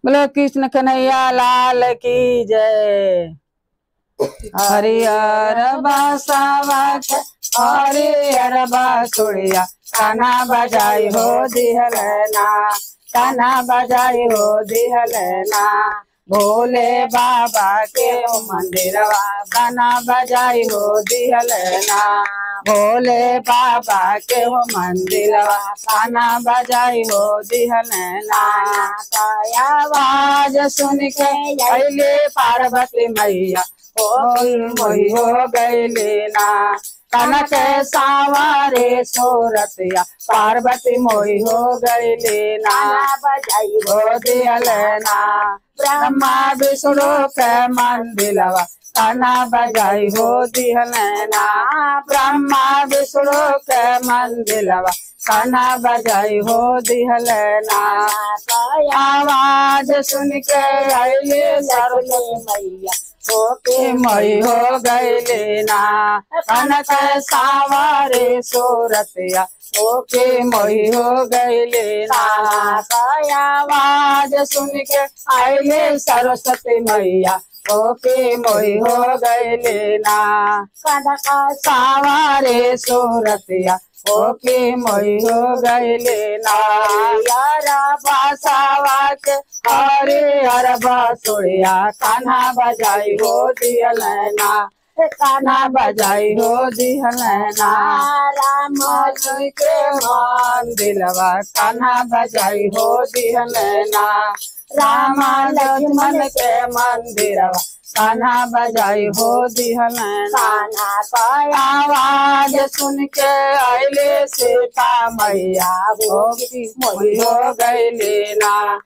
बोलो कृष्ण कन्हैया लाल की जय। हरिहर बासावा के हरिहर बासुड़िया कान्हा बजाई हो दिहलना, कान्हा बजाई हो दिहलना। भोले बाबा के मंदिरवा कान्हा बजाई हो दिहलना। भोले बाबा के हो मंदिरवा कान्हा बजाई हो दिहलना। आवाज सुन के अइले पार्वती मैया मोही हो गईले ना। कनक सावारे सोरतिया पार्वती मोही हो गईले ना। बजाई हो दिहलना। ब्रह्मा विष्णु के मंदिरवा कान्हा बजाई हो दिहलना। ब्रह्मा विष्णु के मंदिरवा कान्हा बजाई हो दिहलना। आवाज सुन के अइले सरस्वती मैया के मई हो गईले ना। कनक सावारे सोरतिया ओके मई हो गईले ना। आवाज सुन के आइले सरस्वती मैया ओके मोई हो गईले ना। सावारे सोरतिया ओके मोई हो गईले ना। बासावा के हरे हर बासुड़िया कान्हा बजाई हो दिहलना, कान्हा बजाई हो दिहलना। राम जी के मंदिरवा कान्हा बजाई हो दिहलना। राम लक्ष्मण के मंदिरवा कान्हा बजाई हो दिहलना। कान्हा आवाज सुन के आइले सीता मैया हो मोही हो गईले ना।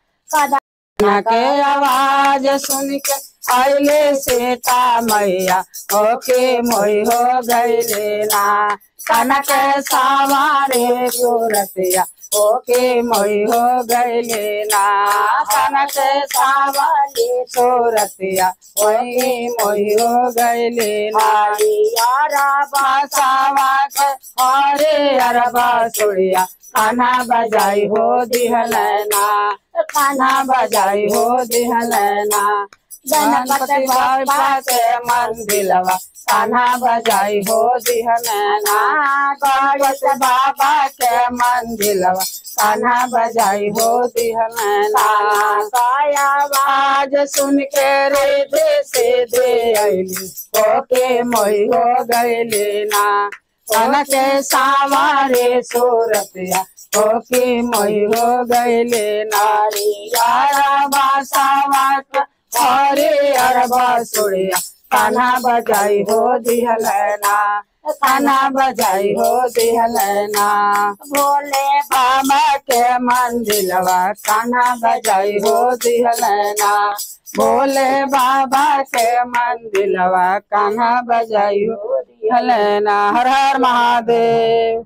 के आवाज सुन के आइले सीता मैया ओके मोही हो गईले ना। कनक सावारे सूरतिया ओके मोही हो गईले ना। कनक सावारे सूरतिया ओके मोही हो गईले ना। बासावा के हरे हर बासुड़िया कान्हा बजाई हो दिहलना, कान्हा बजाई हो दिहलना। गणपति बाबा के मंदिरवा कान्हा बजाई हो दिहलना। गणपति बाबा के मंदिरवा कान्हा बजाई हो दिहलना। आवाज सुन के रिधि सीधे अइली ओके मोही हो गईले ना। कनक सावारे सूरतिया ओके मोही हो गईले ना। बासावा हरे हर बासुड़िया कान्हा बजाई हो दिहलना, कान्हा बजाई हो दिहलना। भोले बाबा के मंदिरवा कान्हा बजाई हो दिहलना। भोले बाबा के मंदिरवा कान्हा बजाई हो दिहलना। हर हर महादेव।